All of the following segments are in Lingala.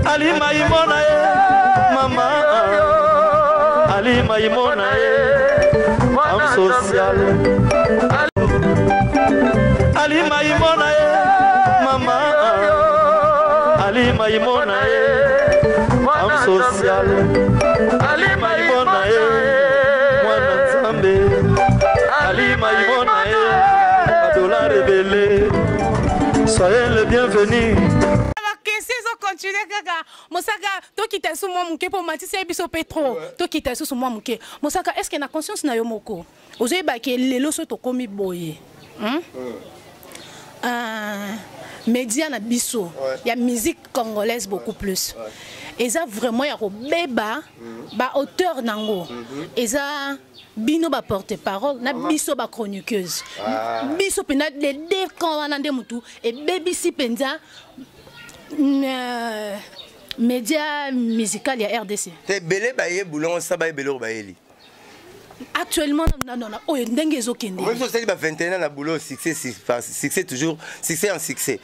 Alima imona ye mama Alima imona ye femme sociale Alima imona ye mama Alima imona ye femme sociale Alima imona ye mwana Nzambe Alima imona ye badollar ebele. Soyez le bienvenu. Bakesi ezokontinue kaka mosaka. Tokita lisusu mwa moke mpo omatisi ye biso mpe trop. Tokita lisusu mwa moke, Mosaka. Est ce que na conscience na yo moko ozoyebaki lelo so tokomi boye, Média na biso ya musique congolaise beaucoup plus eza vraiment ya kobeba. Baauteur nango eza bino baporte parole na biso bachroniqueuse. Biso mpenza, les deux camps wana nde motu ebebisi mpenza média musical ya RDC. Te, ebele baye bulongo sa baye beloko bayeli. Actuellement na oyo ndenge ezokende. Oyo osali ba 21 ans na boulot, succès succès, toujours succès en succès,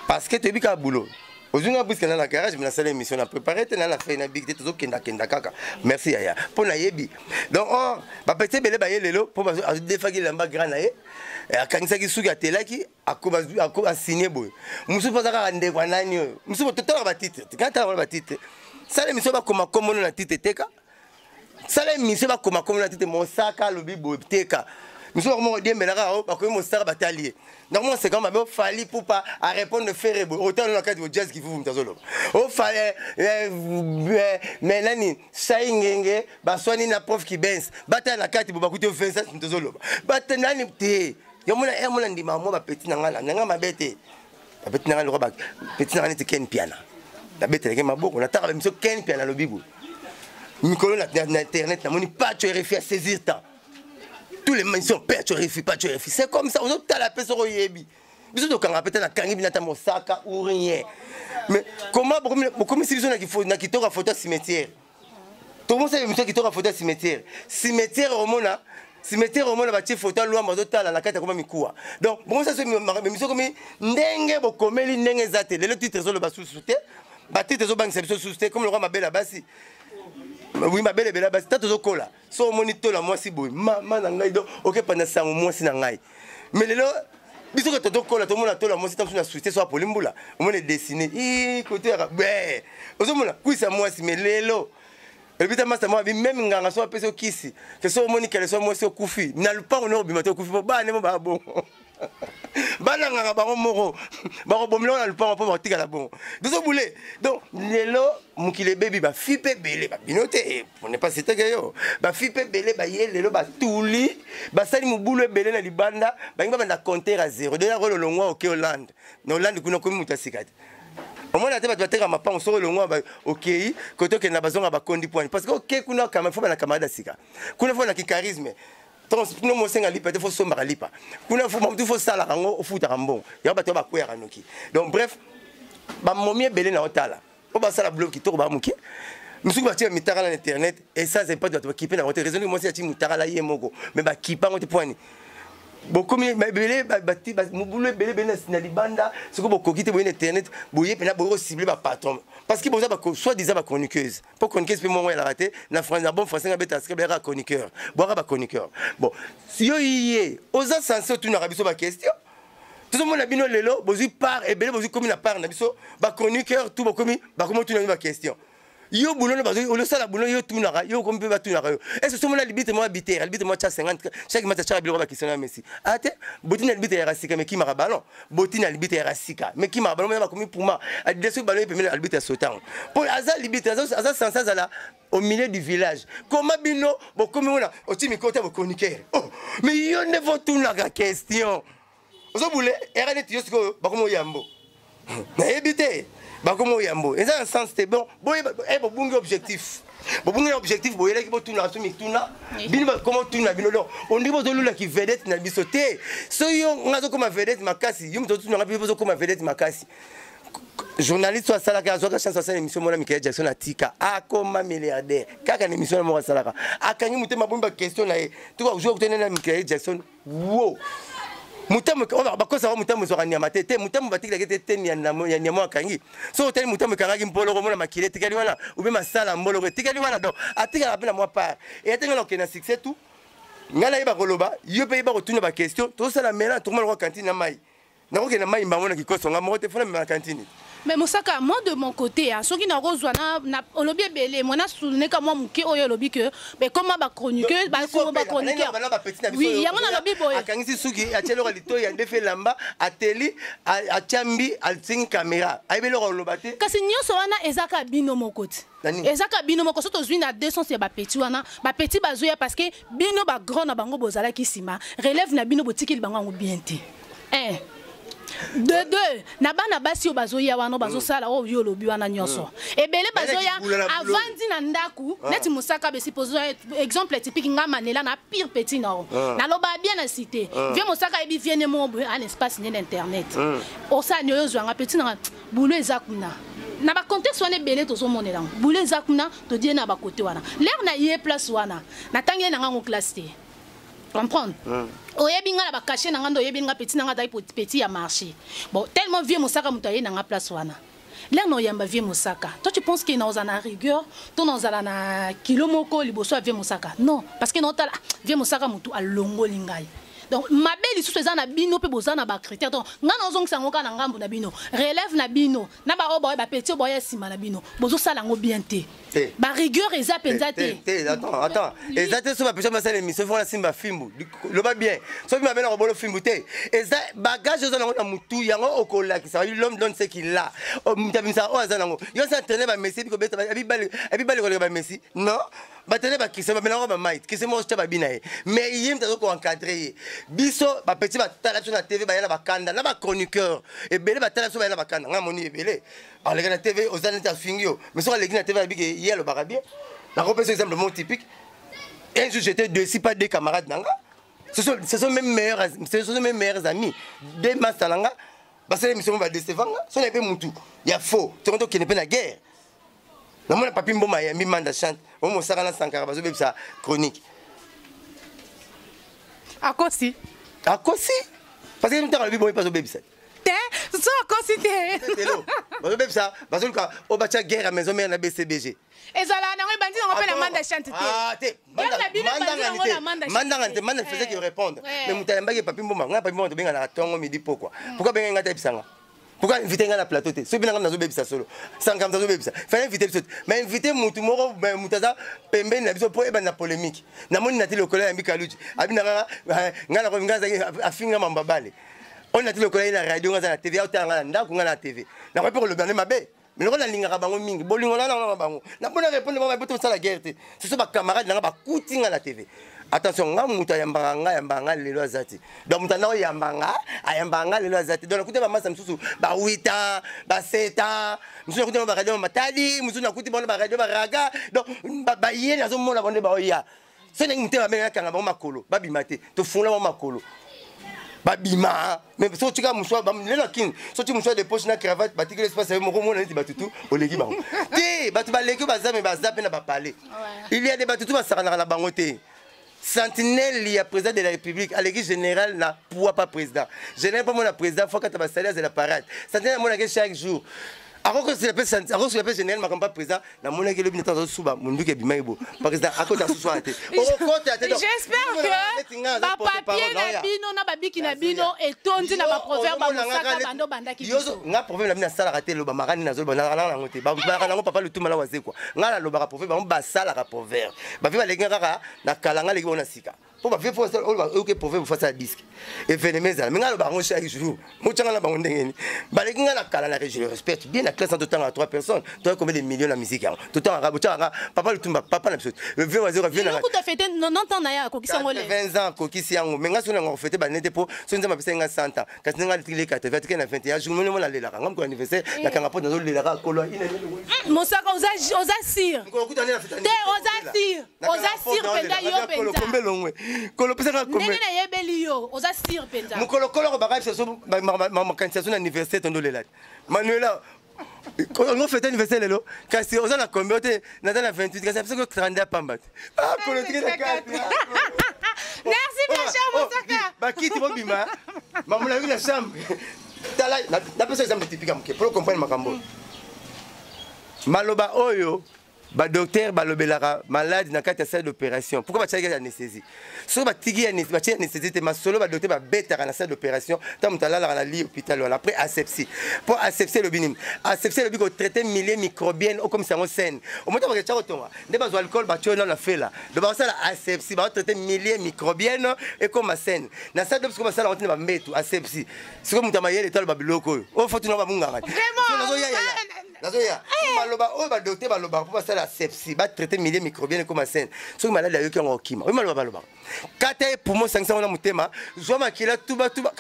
parce que toyebi kaka boulot. Ozwi nga puisque na na garage, mais nasala émission na préparé te, na na fai na big te, tozokendakenda kaka. Merci yaya mpo nayebi. Donc or bapeti ebele baye lelo mpo azodefaki elamba grand na ye, akangisaki suki, atelaki, asigne boye. Mosusu mpo aza kaka ndeko ya nani oyo. Mosusu totalaka batitre, kana talaka wana batitre. Sala émission, bakoma kombono na titre, teka. Sala émission, bakoma kombo na titre, Mosaka alobi boye, teka. Mosusu bakoma kodiembela kaka bakomi Mosaka, batali ye. Donc moi, c'est comme mabe Fally Ipupa à répondre Ferre boye, otala na kati jazz kifufu, moto azoloba ofali. Mais nani sai ngenge baswani na prof Kibens, batala na kati bo bakuti Vincent, moto azoloba bata nani te. Yo mona mona ndima mwa bapeti na ngai na ngai mabe te. Bapeti na ngai lokwa bapeti na ngai neti Ken Piana, nabetelaki maboko, nataka bamiso. Ken Piana alobi boye mikolo na internet, namoni Pacho RFI a saisir temps, tous les missions Pacho RFI, Pacho RFI. C'est comme ça ozotala mpe soko oyebi biso tokanga mpe te. Nakangi bino ata Mosaka ou rien, mais comment bokomisi biso na kitoko ya photo ya cimetière? Tokomosala émission kitoko ya photo ya cimetière. Cimetière omona, cimetière omona batie photo ya Lwamba, ozotala na kati akoma mikuwa. Donc bokomisa so émission komi ndenge bokomeli ndenge eza te. Lelo titre ezoloba susu te, batitre ezobangisa biso susu te, comme lokwa mabele ya basi. Oui, mabele ebele ya basi ta tozokola. So omoni tola mwasi boye, mama na ngai, donc okepanda sango mwasi na ngai. Mais lelo biso ke totokola, tomona tola mwasi ta mosusu na suite so apoli mbula, omona edessine i kote yaka be, ozomona kwisa mwasi. Mais lelo elobi ta masa mwa bi meme nganga so apesi okisi ke so omoni kele so mwasi okufi na lupango ne obima te, okufi po bana nemo baa bongo, bana nganga bango moko bakobomela na lupango mpo bakotikala bongo tozobule. Donc lelo mokili ebebi, bafi mpe ebele babino te, on n'est pas cité ke yo bafi mpe ebele baye lelo batuli, basali mobulu ebele na libanda, bangi babanda compteur à zéro. Deja koyo lolongwa oke Hollande, na Hollande kuna okomi moto ya sika te. Omona te bato bateka mapango soki olongwa okei kote okenda, bazonga bakondi poani, parce que oke kuna fo bana camarade ya sika kuna, fo na kicharisme kuna, mosenga lipa te, fo sombaka lipa kuna, mutu fo salaka yango, ofutaka mbongo yango, bato bakweyaka noki. Donc bref, bamomi ebele na otala mpo basala biloko kitoko, bamoke misuku batia mitakala na internet et ça c'est pas bato bakipe nango te. Raison mwasi ati mutakala ye moko, mais bakipe yango te. Poani bokomi ebele, mobulu ebele ebele na libanda. Soki bokoki te boye na internet, boye mpena boye kocible bapatron, parce que boza soit disant bachroniqueuse, mpo chroniqueuse mpe mongo elaka te na na bon français. Nga beta scribe yaka chroniqueur, bwaka bachroniqueur. Bon, yo ye oza censé otunaka biso baquestion. Tozomona bino lelo bozwi part ebele, bozwi komi na part na biso bachroniqueur tout, bokomi bakomi otuna bino baquestion. Yo bulono olosala bulo, yo tunaka, yo okomi mpe batunaka yo. Est ce somona libitre mwa bitere, libitre mwa tia 50 chaque match, atiaka biloko bakestion ya Messi ate botini na libitre ya sika, mekimaka ballon, botini na libitre ya sika, mekimaka ballon. Mona bakomi Puma, Adidas, soki ballon ye pembeni, libitre ya sotango mpo aza libitre, aza censé azala au milieu du village. Comment bino bokomi wana oti mikota bochroniqueur? Oh, mais yo nde votunaka question, ozobule era neti yo. Sikoyo bakomi oyambo, nayebi te, bakomi oyambo, eza na sens te. Bon, boyeba bobungi objectif, bobungi na objectif. Boyelaki botunaka so mituna, bino bakoma otuna bino. Donc ondiki bozolulaki vedette na biso te. So yo nga azokoma vedette makasi, yo moto otunaka mpe bozokoma vedette makasi. Journaliste oyo asalaka, azwaka chance asala émission, mona Michael Jackson atika akoma milliardaire kaka na émission na moko asalaka, akangi motema, abomi baquestion na ye. Toka jour kutene na Michael Jackson wo Mutambo bakosaka mutambo ezwaka nyama te te, mutambo batikelaki te te ya nyama akangi. Soki otali mutambo ekangaki mboloko, omona makili etikali wana ube masala mboloko etikali wana. Donc atikalaka mpe na mwa part eya te. Ngai nakokende na succès tout, ngai nayeba koloba, yo mpe yeba kotuna baquestion. Tozosala mélange, tokoma lokola cantine na mai. Nakokende na mai mbango na kikoso nga moko te, fona mema na cantine. Mais Mosaka, moi de mon côté, hein, soki nakozwa na olobi ebele, moi na souteneka mwa moke oyo olobi que mais comment ba chroniqueur, ba ba chroniqueur. Oui, yango nalobi boye. Akangisi suki, atie eloko litoi, adefi elamba, ateli, atia mbi, atingi caméra, ayebi eloko oloba te. Kasi nyonso wana ezaka bino moko te. Ezaka bino moko. So tozwi na deux sens ya bapeti wana, bapeti bazoya parce que bino bagrand na bango bozalaki nsima, relève na bino botikeli bango yango bien te. Un de deux, na bana basi oyo bazoya wana, bazosala oyo yo olobi wana nyonso, ebele bazoya avandi na ndako neti Mosaka. Be supposons exemple typique, nga Manela na pire petit nao, naloba bien na cité vie Mosaka, ayebi vie ne moko boye, an espace nene internet osala oyo ozwanga petit nanga bulo eza kuna na bacontexte wana ebele tozomonela yango. Bulo eza kuna, todie na bakote wana, lere na ye place wana natangi ye na ngango classe te, comprendre. Oyebi nga na bacachet na nga nde oyebi nga petit na nga azali petit ya marché. Bon, tellement vieux Mosaka moto aye na nga place wana, lere na oyamba vieux Mosaka, toi tu penses que naozala na rigueur to naozala na kilo moko liboso ya vieux Mosaka? Non, parce que naotala vieux Mosaka motu alongoli ngai. Donc mabe lisusu eza na bino mpe boza na bacritère. Donc ngai nazongisa yango kaka na ngambu na bino, relève na bino, na baoyo baoyo bapeti oyo baoya nsima na bino, bozosala yango bien te. Barigueur eza mpenza te. Attends, attends, eza te. So bapesa basala émission, fo nasimba fimbu. Loba bien, soki mabe na kobolo fimbu te, eza bagage oza nango na mutu, yango okolakisa. L'homme donne ce qu'il a. Moto abimisaka oyo aza nango. Yo osa entraîne bamessi, bikobeta abibali koleka bamessi. Non, batene bakristian bamelaka bamai, Kristian moko tya babi na ye, mais ye moto aza koencadre ye. Biso bapeti batala biso na TV, baya na bakanda na bachroniqueur ebele batala biso, baya na bakanda. Ngai moni ebele aleka na TV, oza neti afingi yo, mais soki aleki na TV, abiki ye alobaka bien. Nakopesa exemple moko typique. Un jour, j'étais déçu par deux camarades nanga, ce sont mes meilleurs, ce sont mes meilleurs amis, deux masta nanga basala émission mo badécevanga. So na mpe mutu ya faux, tongo tokende mpe na guerre. Namona Papi Mboma ayambi Manda Chante, o Mosaka na Sankara bazobebisa chronique. Akosi. Akosi parce que ntango alobi boye mpe azobebisa. Te, so akosi te. Bazobebisa, bazoluka oyo batya guerre ya Maison Mère na BCBG. Ezalaka nango, ebandi nango mpe na Manda Chante te. Mandanga te, Manda faisait que répondre, mais moto ayambaki Papi Mboma, ngai Papi Mboma tobenganaka ntongo, midi, pokwa. Pourquoi bengai ngai tayebisanga? Pourquoi invité ngai na plateau te? Soki nanga nazobebisa solo, Sankara moto azobebisa, fallait invité biso te, mais invité mutu moko, mutu aza pembeni na biso mpo ebanda polémique. Namoni nati lokolo yambi Kaluji, abi nanga ngai ngai azalaki afinga mamba bale oyo. Nati lokolo ye na radio, ngai aza na TV, aotala ngai na ndako, ngai na TV, nakoki mpe koloba nde mabe. Mais lokola nalingaka bango mingi, bolingo na nanga bango, napona répondre bango po tosala guerre te. Ce sont bacamarade nanga bakuti nga na TV. Attention, nga moto ayambaka nga, ayambaka nga lelo aza te. Donc moto anda oyamba nga, ayambaka nga lelo aza te. Donc nakuti bamasa mosusu ba 8 ans, ba 7 ans, mosusu nakuti bango baradio Matadi, mosusu nakuti bango baradio baraga. Donc baye nazomona bango nde baoya. So ndenge motema mabe, nakanga bango makolo babima te, tofungola bango makolo babima. Mais so otika mouchoir lelo akini, so oti mouchoir de poche na cravate, batikeli espace yo moko, omona neti bato tu oleki bango te. Bato baleki baza, me baza mpe na bapale. Il y a des bato tu basakanaka na bango te. Sentinelle ya président de la République aleki général na poids, pas président général mpo mona président fo kata basali azela parade. Sentinelle amonaki chaque jour, akokosela mpe général makambo pa président. Namonaki elobi nata azosuba munduki ebimaki bo président akota susu wana te, okokota te. J'espère que bapapier na bino na babiki na bino etondi na baproverbe Mosaka bando bandaki biso. Nga proverbe na bino asalaka te. Eloba makani nazoloba nalaka nango te, balaka nango papa Lutuma na Wazekwa. Nga nalobaka proverbe, bango basalaka proverbe. Bavie baleki nga kaka na kala, nga leki bango na sika, mpo bavie fo oyoke proverbe fo asala disque événement ezala. Me nga aloba yango chaque jour, motyanga na bango ndenge nini baleki nga na kala na, je le respecte bien. Na classe totanga 3 personnes, toya combien de millions na musique yango totangaka, botyangaka papa Lutumba, papa na biso, le vieux Wazekwa, vieux na kuta fête 90 ans na ya akokisi yango. Le 20 ans akokisi yango. Mais nga so nango fête banete mpo so Nzambe apesaki nga 100 ans, kasi ndenge atikili 80, atikali na 21 jour. Moni mona alelaka nga mokolo anniversaire, nakanga mpo nazolelaka kolo. Mosaka, oza sûr te, oza sûr, oza sûr mpenza, yo mpenza. Kombe longwe kolo pesaka. Ndenge nayebeli yo, oza sûr mpenza. Mokolo kolo kobaka biso makanisi so na anniversaire, tondolela te. Manuela, ngo fête anniversaire lelo, kasi oza na combien te? Naza na 28, kasi apesaki 32 pamba te. Kolo tiki na kati. Merci. Bakiti bobima makambo nayoki na chambre. Tala, napesa exemple typique ya moke po comprendre makambo. Maloba oyo badocteur balobelaka malade na kati ya salle d'opération, pourquoi batiaki anesthésie? Soki batiki batie anesthésie te, masolo badocteur babetaka na salle d'opération ntango moto alalaka na lit hôpital wana après asepsie. Mpo asepsie elobi nini? Asepsie elobi kotraite milieu microbienne, okomisa yango saine. Omota baketya kotonga nde bazwa alcool, batie oyo nano na fela, donc bakosala asepsie, bakotraite milieu microbienne ekoma saine. Na salle d'op sikoyo basala yango ntina bambetu asepsie. Sikoyo moto ya mayele taloba biloko oyo oyo fo tuna bamunganga. Nazoya, nazoya. Maloba oyo badocteur balobaka mpo basala asepsie, batraite milieu microbienne ekoma saine, soki maladi ayoki yango okima. Oyo maloba balobaka: kata ye poumon, osangisa yango na motema, zwa makila, tuba tuba.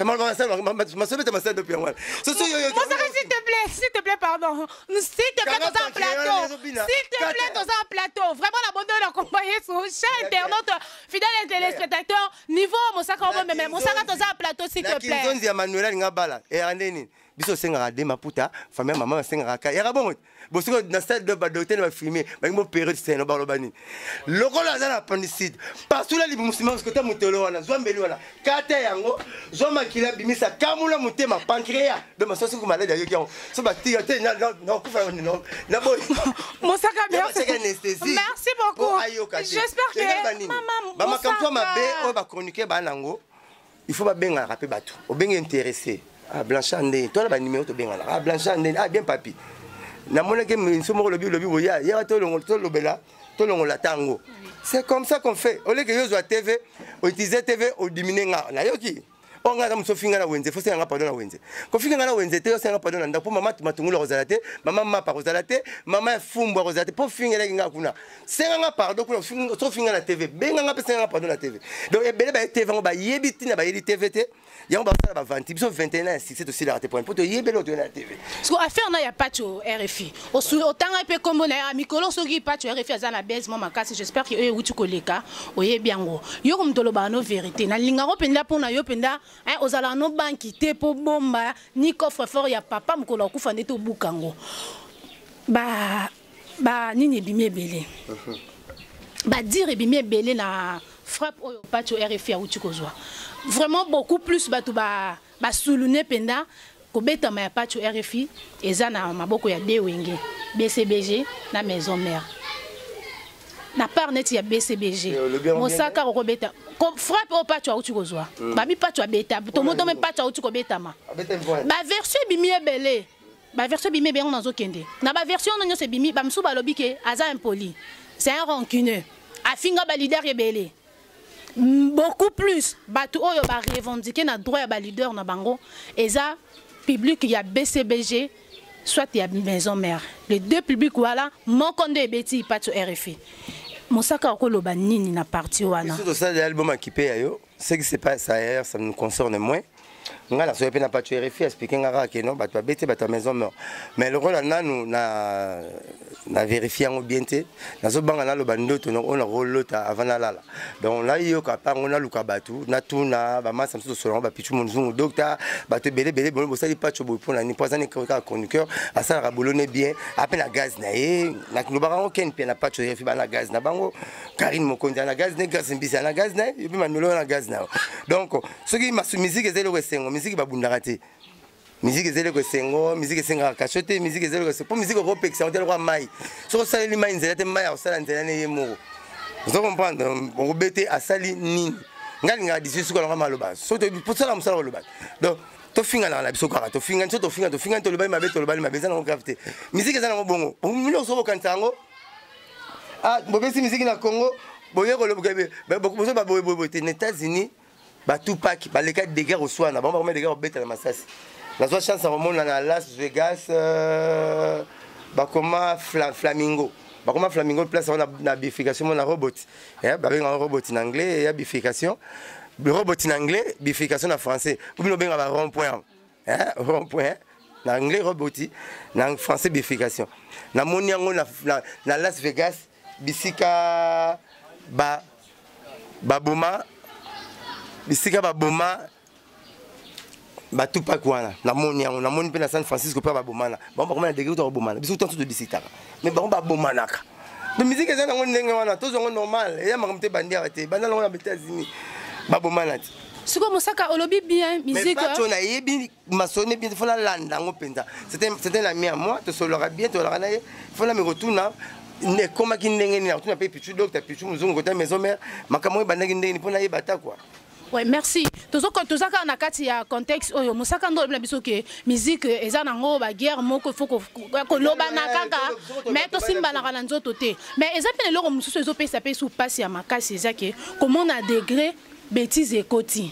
Masobeta masala dopi yango wana. Mosaka, s'il te plaît, s'il te plaît, pardon, s'il te plaît, toza en plateau, s'il te plaît, toza en plateau. Vraiment na bondo na komba Yesu. Cher internaute, fidèle téléspectateur, niveau Mosaka obomeme, Mosaka, toza en plateau, s'il te plaît. Kinzonzi ya Manuel alinga bala eyaka nde nini? Biso osengaka de maputa, famille ya mama basengaka ka yaka bongo. Bosiko na salle de badocteur na bafilme balingi bopériode seno, baloba nini? Lokola aza na appendicite, pasula libumu, nsima kota motolo wana, zwa mbeli wana, kata yango, zwa makila, bimisa, kamula motema, pancréas. Donc maso soki maladi ayoki yango, so batika te, nakufa naboyi. Mosaka, merci, merci beaucoup. J'espère que mama bamakambo mabe oyo bachroniqueur baa nango, il faut babengaka mpe bato obenge intéressé. Ah, Blanchard ndeni toala banimero tobenganaka. Ah, Blanchard ndeni. Ah, bien papi, namonaki miso moko lobi lobi boya yaka tolobela, tolongola ntango. C'est comme ça qu'on fait. Oleke yo ozwa TV, outilize TV, odimine nga. Nayoki oyo ngai aza mosu ofinga na wenze, fosenga nga pardon na wenze. Kofinga nga na wenze te, osenga pardon na ndako, mpo mama Matungulu akozala te, mama Mapa akozala te, mama ya Fumbu akozala te, mpo ofingelaki nga kuna. Senga nga pardon kuna. So ofinga na TV, benga nga mpe senga nga pardon na TV. Donc ebele baye TV yango, bayebi ntina bayeli TV te. Yango basala bavanti biso 21 ans ya succès, tosilaka te point mpo toyebeli oyo toye na TV. Parce que affaire na ya Pacho RFI, otanga mpe nkombo na ye mikolo. Soki Pacho RFI aza na base mwa makasi, j'espère que oyo euti koleka oyebi yango. Yo ko moto olobaka no vérité, nalingako mpenza mpona yo mpenza, ozalaka no banki te mpo bomba ni coffre fort ya papa. Mokolo akufa nde tobuka yango. Ba nini ebimi ebele, badire ebimi ebele na frappe oyo Pacho RFI auti kozwa. Vraiment beaucoup plus bato basulune mpenza kobetama ya Pacho RFI eza na maboko ya de Wenge, BCBG na Maison Mère. Na part neti ya BCBG, Mosaka, okobeta frappe oyo Pacho auti kozwa, babi Pacho abeta tomotome, Pacho auti kobetama. Baversion ebimi ebele, baversion ebimi ebele. Yango nazokende na baversion wana nyonso ebimi. Bamosusu balobi ke aza impoli, c'est un rancuneux, afinga baleader ebele. Beaucoup plus bato oyo barevendique na droit ya baleader na bango eza public ya BCBG soit ya Maison Mère, les deux publics. Wana moko nde ebeti Pacho RFI. Mosaka, okoloba nini na parti wana? Biso tosala album akipe ya yo. Ce qui se passe ailleurs, ça nous concerne moins. Ngai nasoki mpe na Pacho RFI, explique nga kaka ke non, bato babeti bato ya Maison Mère, mais lokola nanu na vérifie yango bien te, nazobanga naloba ndoto oyo nakolota avant nalala. Donc nayoka mpango, naluka bato, natuna bamasa mosusu, tosolo yango, bapichu monzungu, docteur, bato ebele ebele. Bono bosali Pacho boye mpo na nini? Mpo aza ne kaka chroniqueur, asalaka bolone bien ape na gaz na ye. Nalobaka yango ken mpe na Pacho RFI bana gaz na bango, Karine Mokonzi ana gaz ne, Grâce Mbisi ana gaz na ye, yo mpe Manolo na gaz na yo. Donc soki musique eza eloko esengo, musique babundaka te. Musique eza eloko esengo, musique esengaka kasho te. Musique eza eloko esengo mpo musique okopekisa yango te. Lokola mai, soki osaleli mai nzela te, mai akosala nzela ne ye moko. Ozo comprendre? Okobete asali nini? Ngai alingaka 18 suka nanga maloba. Soki tosala mosala koloba, donc tofinganaka na biso kaka, tofingani. So tofinga, tofingani, tolobani mabe, tolobani mabe, eza nango grave te. Musique eza nango bongo. Biloko soki okanisa yango, ah, bopesi musique na Congo, boye bozoba boyeboye te. Na États-Unis, batupaki baleka dégâts koswana bango, bakoma dégâts kobeta na masasi. Nazwa chance ya komona na Las Vegas, bakoma Flamingo, bakoma Flamingo place yango na bifurcation mo na robot. Babengaka robot na anglais ya bifurcation, robot na anglais, bifurcation na français. Po bino obenga ba rond point, rond point na anglais robot, na français bifurcation. Namoni yango na Las Vegas, bisika ba baboma, bisika baboma batupaki wana. Namoni yango, namoni mpe na San Francisco mpe babomana bango, bakoma na degré to kobomana. Biso tanso todisikitaka, mais bango babomanaka. Mais musique eza nango ndenge wana, tozwa yango normal. Eya makambo te, bandiaka te, banda nango na États-Unis. Babomana ti. Sikoyo Mosaka, olobi bien musique. Mais Pacho, nayebi masone bien, faut nalanda yango mpenza. C'est un ami à moi, tosololaka bien, tolaka na ye. Faut na mikotuna ekomaki ndenge nini, akotuna mpe Pichu, docteur Pichu Mozungu, kota maison mère, makambo oyo ebandaki ndenge nini, mpo nayeba ta quoi. Ouais, merci. Toza kaka na kati ya contexte oyo Mosaka ndo olobi na biso ke musique eza nango baguerre moko, il faut kolobana kaka, mais tosimbanaka na nzoto te. Mais eza mpe na eloko mosusu ezopesa mpe su mpasi ya makasi, eza ke komona degré bétise ekoti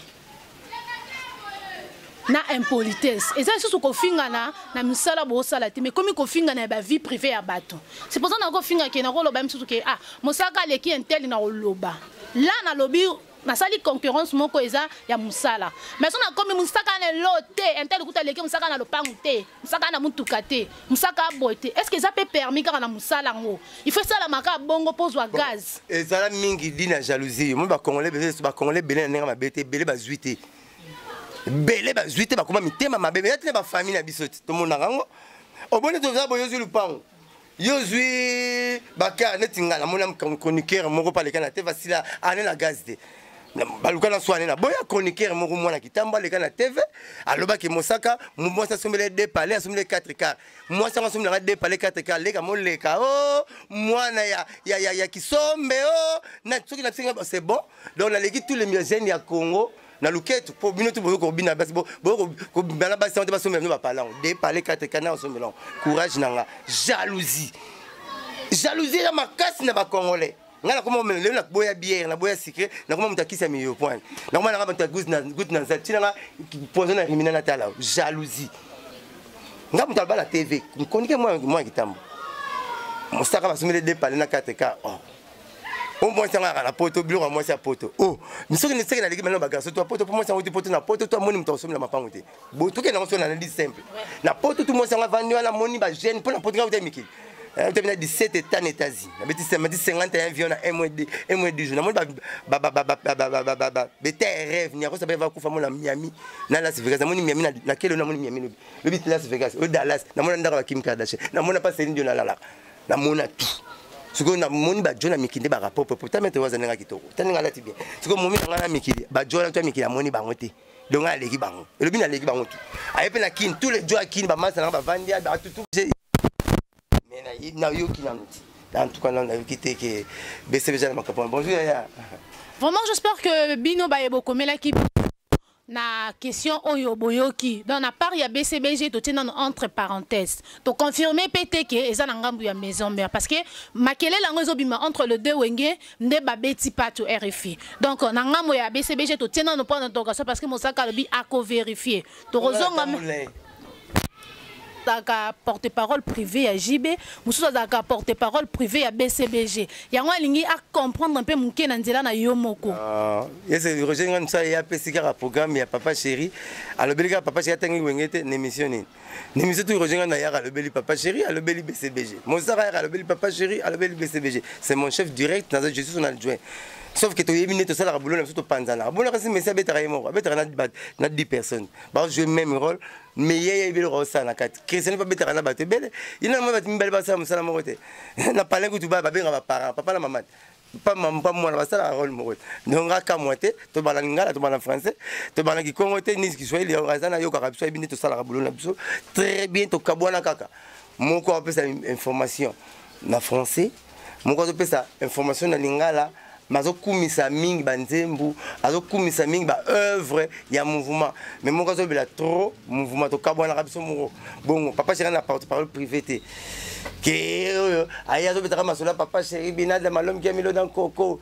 na impolitesse. Eza lisusu kofingana na misala bosala te, mais komi kofingana ya bavie privée ya bato. C'est pour ça nakofinga ke nakoloba misusu ke ah, Mosaka aleki un tel. Na koloba la, nalobi nasali concurrence moko eza ya mosala, mais so nakomi Mosaka na elo te, un tel kuta aleki Mosaka na lopangu te, Mosaka na mutuka te, Mosaka aboye te. Est ce que eza mpe permis kaka na mosala yango? Il faut esalamaka bongo mpo ozwa gaz. Ezala mingi di na jalousie. Moi, Bacongolais, Bacongolais ebele na ndenge mabe te, ebele bazwi te, ebele bazwi te, bakoma mitema mabe. Me tina bafamille na biso te, tomonaka yango. Oboni, toza boye, ozwi lupango, yo ozwi bakar neti nga. Namona chroniqueur moko mpe aleka na te, vasila ane na gaz te, baluka na swane na boya. Chroniqueur moko, mwana kitambo, aleka na TV, alobaki Mosaka mwasi asombele 2 palais, asombele 4 car. Mwasi yango asombelanga 2 palais, 4 car, leka moleka o mwana ya kisombe o na soki na biso, c'est bon. Donc naleki tous les jeunes ya Congo na luketu, mpo bino tu boyoki kobina basi, kobina basi yango te, basombela bino bapalango 2 palais, 4 car na osombela. Courage na nga. Jalousie, jalousie eza makasi na Bacongolais. Ngai nakoma lelo, naboya bière, naboya sucré, nakoma moto akisi ya miyo point, nakoma nanga bato ya goutte na nzala, ntina nga poison na rimina. Natala jalousie, nga moto aloba na TV, chroniqueur mwa kitambo, Mosaka basombeli 2 palais na 4 car. Oh, o mwasi yango ayaka na poto, biloko ya mwasi ya poto. O soki seke naleki bana bagarçon to ya poto, mpo mwasi yango ti poto, na poto to amoni moto akosombela mapango te. Tokende yango so na nadi simple na poto tu, mwasi yango avandi wana, amoni bajeune mpo na poto. Nga uta mikili, uta na 17 états na États-Unis, nabeti 51 avion na 1 mois, 1 mois 10 jours. Namoni beta ya rêve niakosa mpe vakufa mona Miami na Las Vegas. Namoni Miami na kelo, namoni Miami lobi lobi, Las Vegas oyo, Dallas, namona ndako ya Kim Kardashian, namona pa Céline Dion nalalaka, namona tout. Sikoyo namoni bajo na mikili nde barapport popo ta maître waza ndenge kitoko, ta ndenge alati bien. Sikoyo momi na ngai na mikili, bajo wana to ya mikili, amoni bango te. Donc ngai aleki bango, elobi naleki bango tu. Aye mpe na Kini, tous les jo ya Kini, bamasa nanga bavandi batutu, mais nayoki nano ti. En tout cas nano nayoki te ke BCBG na makambo. Bonjour yaya. Vraiment, j'espère que bino baye bokomelaki na question oyo boyoki. Donc na part ya BCBG, totie nano entre parenthèse, toconfirme mpe te ke eza na ngambu ya maison mère, parce que makelele yango ezobima entre le deux Wenge nde babeti pato RFI. Donc na ngambo ya BCBG, totie nano point d'interrogation, parce que Mosaka alobi akovérifie. Tokozonga azalaka porte-parole privé ya JB, mosusu azalaka porte-parole privé ya BCBG. Yango alingi acomprendre mpe moke na nzela na yo moko. Ese Roger nga mosu aye apesi kaka programme ya Papa Chéri, alobeli kaka Papa Chéri, atangi Wenge te. Na émission nini? Na émission tu Roger nga na yaka, alobeli Papa Chéri, alobeli BCBG. Mosaka yaka, alobeli Papa Chéri, alobeli BCBG. C'est mon chef direct, naza, je suis son adjoint, sauf que toyebi nde tosalaka boulot na biso, topanzanaka bonaka. Si mesi abetaka ye moko, abetaka na 10 personnes, bajouer même rôle, mais ye yebi eloko osala na kati. Christian mpe abetaka na bato ebele, ye na bato mibale basala mosala moko te. Na palin kutu babenga baparent, papa na mama, pa mwana, basalaka rôle moko te. Donc nga kamwa te. Tobala lingala, tobala français, tobala kikongo te, ni kiswahili. Aza nayokaka biso, ayebi nde tosalaka boulot na biso très bien. Tokabwana kaka, moko apesa information na français, moko azopesa information na lingala, mais azokumisa mingi banzembu, azokumisa mingi baœuvre ya mouvement, mais moko azobela trop mouvement. Tokabwanaka biso moko bongo. Papa Chéri na porte parole privé te, ke oyo aye azobetaka masolo ya Papa Chéri, Binada Malomki ya Miloda, Nkoko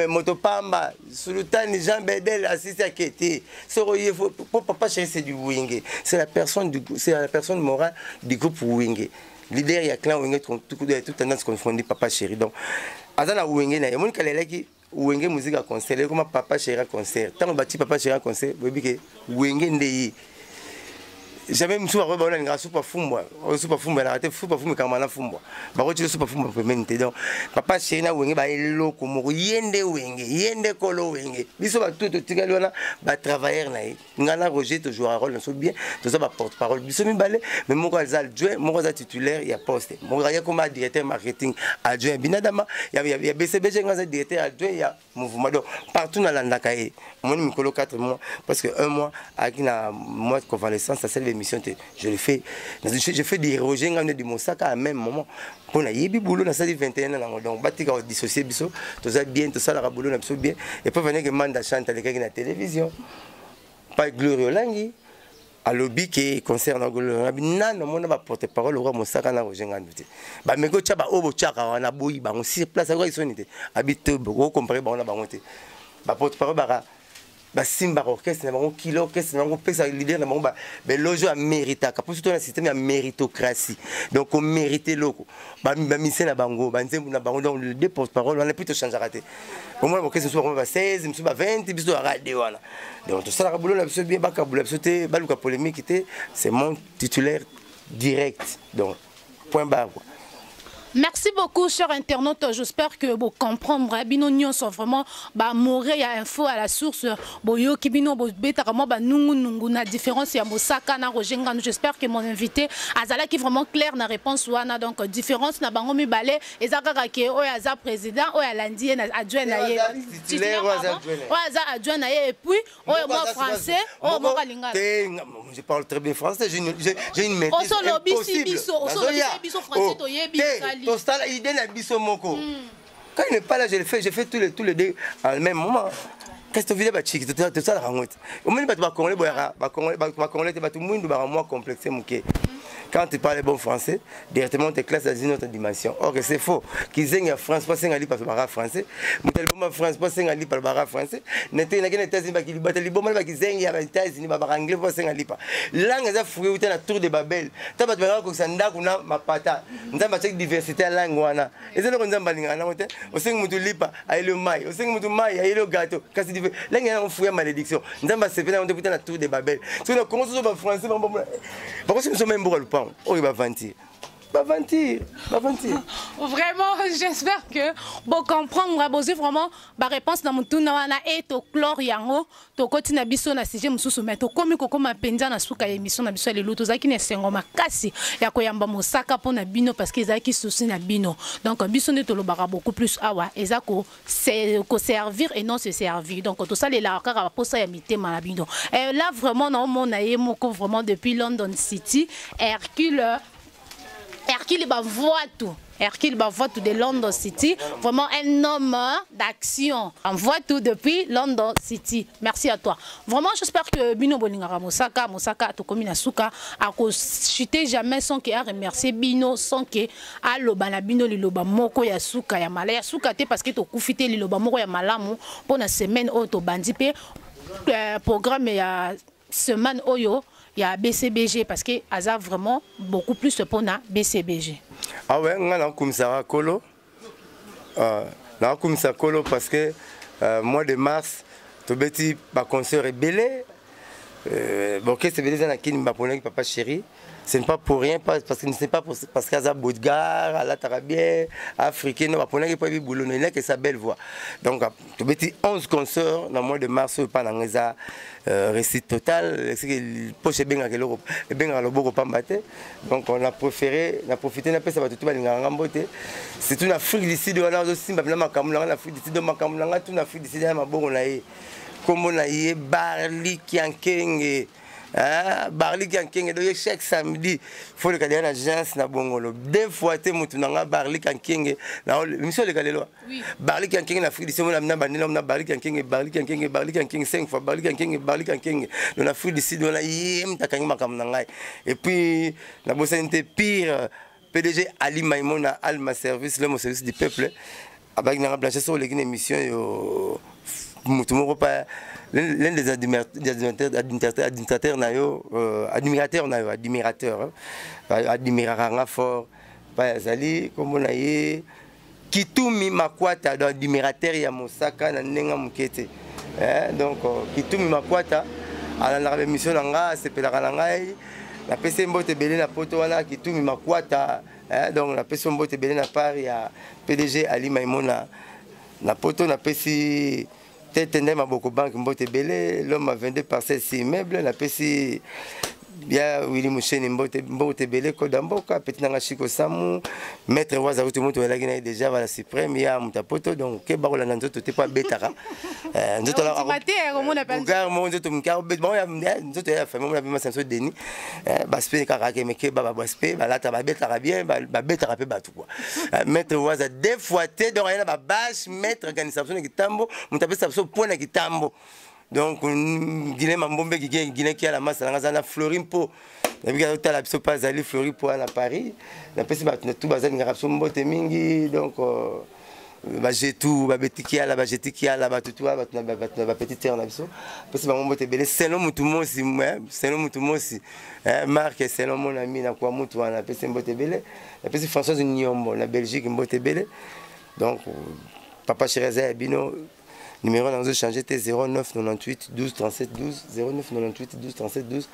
moto pamba, Sultani Jean Bedel asisi ake te. Soko ye po Papa Chéri, c'est du Wenge, c'est la personne morale du groupe Wenge, leader ya clan Wenge, toute tendance confondue, Papa Chéri. Donc aza na Wenge na ye. Omoni kala elaki Wenge musique ya concert, ekoma Papa Chéri ya concert. Ntango bati Papa Chéri ya concert, boyebi ke Wenge nde ye. Jamais mosusu bakoki baona alingaka supa fumbwa, oyo supa fumbwa elaka te, supa fumbwa ekangama na fumbwa, bakotila supa fumbwa pembeni te. Donc papa chéri na Wenge baeloko moko, ye nde Wenge, ye nde kolo Wenge. Biso bato totikali wana batravailleur na ye. Ngai na Roger tozwaka role na biso bien, toza baporte parole biso mibale, mais moko aza adjoint, moko aza titulaire ya poste. Moko aye koma directeur marketing adjoint ya Binadama ya BCBG, ngai aza directeur adjoint ya mouvement. Donc partout nalandaka ye. Omoni mikolo 4 mois, parce que un mois ayaki na mois de convalescence, asali émission te. Je le fais, je fais des Roger ngai nde Mosaka à même moment mpo nayebi boulot, nasali 21 ans nango. Donc batika kodissocier biso, toza bien, tosalaka boulot na biso bien. Et puis veneke Manda Chante alekaki na télévision pa Gloire Olangi, alobi ke concert na Gloire nano omona baporte parole oka Mosaka na Roger Ngandu te. Bameki otya baoyo botyaka wana, boyi bango sur place, akoki soni te. Abi te, okompare bango na bango te. Baporte parole baka basimbaka orchestre na bango, kilo orchestre na bango, opesa leader na bango baeloge oyo ameritaka, mpo surtout na système ya méritocratie. Donc komérite eloko, bamise na bango, banzembo na bango. Donc le deux porte parole wana, puis tochangeaka te. Omona orchestre mosusu bakoma ba 16, mosusu ba 20, biso toyaka de wana. Donc tosalaka boulot na biso bien, bakabula biso te, baluka polémique te. C'est mon titulaire direct, donc point barre, quoi. Merci beaucoup, chers internautes. J'espère que vous comprendrez. Bino nyonso vraiment, ba moré ya info à la source. Boyoki bino bo beta kama ba nungu nungu na différence ya Mosaka na Roger Ngandu. J'espère que mon invité azala qui vraiment clair na réponse wana. Donc différence na bango mibale eza kaka ke oyo aza président, oyo alandi ye na adjoint na ye. Titulaire, oyo aza adjoint na ye. Oyo aza adjoint na ye et puis oyo mwa français, oyo moko alingaka. Te, je parle très bien français, j'ai une maîtrise Osolobisi impossible. biso, osolobisi Nazoya. biso français Oh, toyebi te, kali. Tosala idée na biso moko. Quand il n'est pas là, je le fais, je fais tous les deux en même moment. Kasi tovile bachiki, tosalaka yango te. Omoni bato bacongolais boyaka, bacongolais te, bato mwindu baka mwa complexe moke. Quand tu parles bon français, directement on te classe dans une autre dimension. Or que c'est faux. Kizengi ya France po asenga lipa, baka français. Moto ya liboma France po asenga lipa, baka français. Nete nake na États-Unis, bato ya liboma na bakizengi ya États-Unis babaka anglais po asenga lipa. Langue eza fruit uta na tour de Babel. Ta bato bakaka kokisa ndako na mapata, Nzambe atiaki diversité ya langue wana. Eza eloko Nzambe alingaka nango te. Osengi motu lipa, ayeli yo mai. Osengi motu mai, ayeli yo gâteau. Kasi langue yango fruit ya malédiction. Nzambe asepeli yango te puta na tour de Babel. Soki na Kongo soso bafrançais bango bakosi biso me mboka lupango oyo, baventure, baventure, baventure. Vraiment, j'espère que vous comprendre bozwi vraiment baréponse na motuna wana e toclore yango, tokoti na biso na sujet mosusu. Mais tokomi kokóma mpenza na suka ya émission na biso ya lelo. Tozalaki na esengo makasi ya koyamba Mosaka mpo na bino, parce que ezalaki souci na bino. Donc biso nde tolobaka beaucoup plus awa, eza koservir et non se servir. Donc tosalelaka kaka baposa ya mitema na bino. Et là vraiment naomona ye moko vraiment depuis London City, Hercule, Hercule Bavoitou. Hercule Bavoitou de London City. Vraiment un homme d'action. Envoie tout depuis London City. Merci à toi. Vraiment, j'espère que bino bolingaka Mosaka, Mosaka tokomi na suka, akochuter jamais sans que a remercier bino, sans que aloba na bino liloba moko ya suka ya mala ya suka te, parce que tokufi te, liloba moko ya malamu pour na semaine oyo tobandi pe programme ya semaine oyo ya BCBG, parce que aza vraiment beaucoup plus pour na BCBG. Ah ouais, nga nakumisaka kolo, nakumisa kolo parce que mois de mars tobeti baconcert ebele, orchestre ebele eza na Kini baponaki papa chéri. Ce n'est pas pour rien, parce que ce n'est pas pour, parce qu'aza beau gars, alataka bien africain, non. Baponaki mpo yebi boulot, elaki sa belle voix. Donc tobeti 11 concerts na mois de mars oyo epa nanga, eza réussite totale. Poche ebengaka eloko, ebengaka loboko pamba te. Donc on a préféré na profité, napesa bato to balingaka nga mbote, surtout na Afrique du Sud wana azosimba mpena makambo nanga na Afrique du Sud, makambo nanga tu na Afrique du Sud ya maboko na ye. Nkombo na ye Barli Kiankenge. Ah, Barli Kiankenge. Donc chaque samedi faut leka deya na agence na Bongolo deux fois te. Motu na nga Barli Kiankenge na miso oleka lelo. Barli Kiankenge na Afrique du Sud na bandela na Barli Kiankenge, Barli Kiankenge, Barli Kiankenge cinq fois, Barli Kiankenge, Barli Kiankenge. Donc na Afrique du Sud wana ye moto akangi makambo na ngai. Et puis nabosani te pire PDG Ali Maimona, Alma Service, l'homme au service du peuple. Abaki nanga Blanche, so oleki na émission yo, motu moko pa l'un des administrateurs na yo, admirateur na yo, admirateur, admiraka nga fort pa azali, kombo na ye Kitumi Makwata. Donc admirateur ya Mosaka na ndenge moke te. Donc Kitumi Makwata alandaka baémission na ngai, asepelaka na ngai. Napesi mbote ebele na poto wana, Kitumi Makwata, eh, donc napesi mbote ebele na part ya PDG Ali Maimona na poto. Napesi Tete nde Maboko Bank mbote ebele, l'homme à 22 parcelles 6 immeubles. Napesi ya Willy Musheni mbote, mbote ebele, koda mboka petit nanga Chico Samu, maître Waza kutu moto oyalaki na ye déjà bala suprême ya moto ya poto. Donc keba kolanda nzoto te, po abetaka nzoto gar moko, nzoto moke bango ya nzoto ya famille mona bimasa biso Denis baspe kaka akeme keba baspe balata babetaka bien, babetaka mpe bato quoi. Maître Waza deux fois te, donc aye na babâche maître akanisa biso na kitambo, moto apesa biso point na kitambo. Donc Guinée Mambombe, Guinée Kiala, masa nanga aza na Flori mpo nabiki azotala biso mpe azali Flori mpo na Paris. Napesi bato na tu bazalingaka biso mbote mingi. Donc bajetu babeti kiala, bajeti kiala, bato tu bato na bapetite terre na biso, apesi bango mbote ebele. Selon mutu mosi, selon mutu mosi Marc, selon mon ami na kwa mutu wana, apesi mbote ebele. Napesi Françoise Nyombo na Belgique mbote ebele. Donc papa chéri aza ya bino. Numéro nango change te, 09 98 12 37 12, 09 98 12 37 12.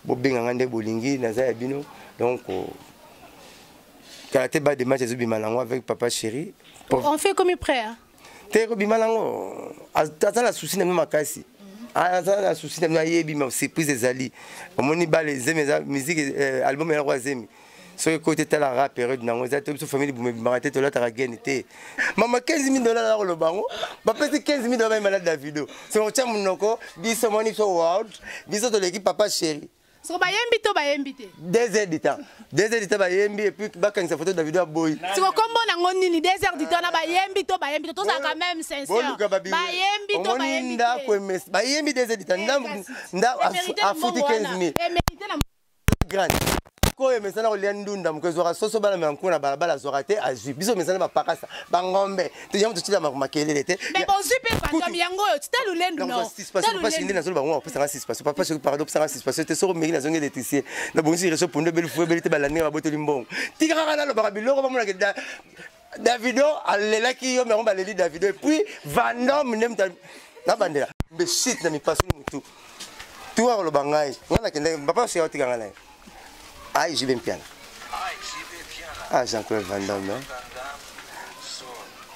Bobenganga nde bolingi, naza ya bino. Donc kala te ba de match ezobima nango avec papa chéri. On fait comme prêt, hein? Te, kobima nango aza na souci na bino makasi, aza na souci na bino, ayebi ma surprise ezali. Omoni bale ezemi eza musique, album eloko azemi soki ekoti etalaka période nango eza te. Biso famille buma ebimaka te, tolataka gene te. Mama 15 000 $ na koloba yango, bapesi 15 000 $ bayemba na Davido. Soki otya monoko biso moni biso world, biso toleki papa chéri. Soko bayembi to bayembi te? 2 heures du temps, 2 heures du temps bayembi, et puis bakangisa photo Davido aboyi. Siko kombo nango nini? 2 heures du temps na bayembi to bayembi te? Tozalaka même sincère, bayembi to bayembi? Ndako emesi bayembi 2 heures du temps, nda afuti 15 000 grande koyo emesana kolia ndunda moko ezwaka soso bana manku na balabala azwaka te, azwi biso mesana bapakasa bangombe toyango totila makelele te. Mais bozwi mpe fantôme yango oyo tita lulendu. Nde nazoloba ngo apesanga suspension. Papa soki pardon, opesanga suspension te. Soki omeki nazongi électricien, nabongisi réseau pondo ebeli fu ebeli te, balandinga babotoli mbongo. Tika kaka nalobaka biloko bamonaka Davido alelaki yo, yango baleli Davido. Et puis Vandome nde moto nabandela mbe shit na mipasoli motu tuka koloba ngai ngai nakende papa soki aotika ngai na ye. Ai JB Mpiana, ah Jean-Claude Van Damme, hein?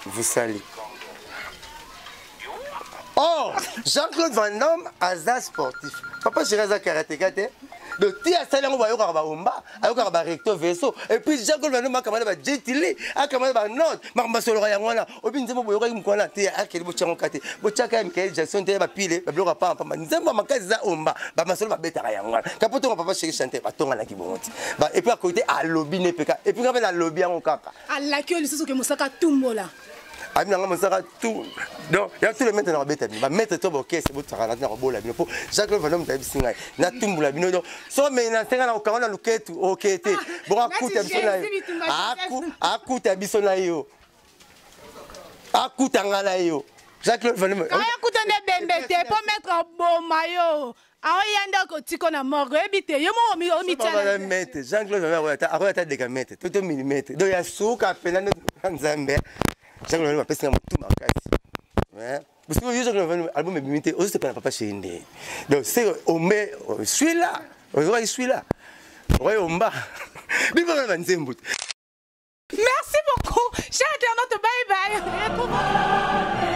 Vous salue. Oh, Jean-Claude Van Damme aza sportif. Papa chéri aza karatéka te. Donc ti asali yango bayokaka baomba, ayokaka barecto verso. Et puis Jean-Claude Van Damme akamana ba Jet Li, akamana banote, makambo basololaka yango wana. Obi nzembo boyokaki mokwana te, akeli botyango ka te. Botyaka ya Michael Jackson te, bapile, babiloko ya pamba. Nzembo ya makasi eza omba, bamasolo babetaka yango wana. Kapo tonga papa chéri chanteur batonganaki bongo ti. Et puis akoki te alobi ne peka. Et puis nga mpe nalobi yango kaka. Alaki oyo lisusu ke mosaka tumbola. Abi nanga mosaka tout, donc ya tous les maîtres na kobeta bino, bamaître to bokese botisaka na ntina kobola bino, mpo Jacques Van Damme tayebisi ngai natumbola bino. Donc so mei na nsenga na kokanga na luketu oke te bongo akuta biso na yo, akuta biso na yo, akuta nga na yo Jacques Van Damme. Akuta nde bembe te mpo maître oboma yo, aoya nde okotika na morgue, oyebi te yo moko omitia. Maître Jean Claude Van Damme akoya ata décamètre to millimètre, donc ya suka pena nde Nzambe. Jean Claude Van Damme apesinga motu makasi parce que yo Jean Claude Van Damme album ebimi te, ozosepela papa chéri nde. Donc c'est ombe suis là, ozokaki suis là okoki omba bino bana banzembo. Merci beaucoup, chers internautes. Bye bye.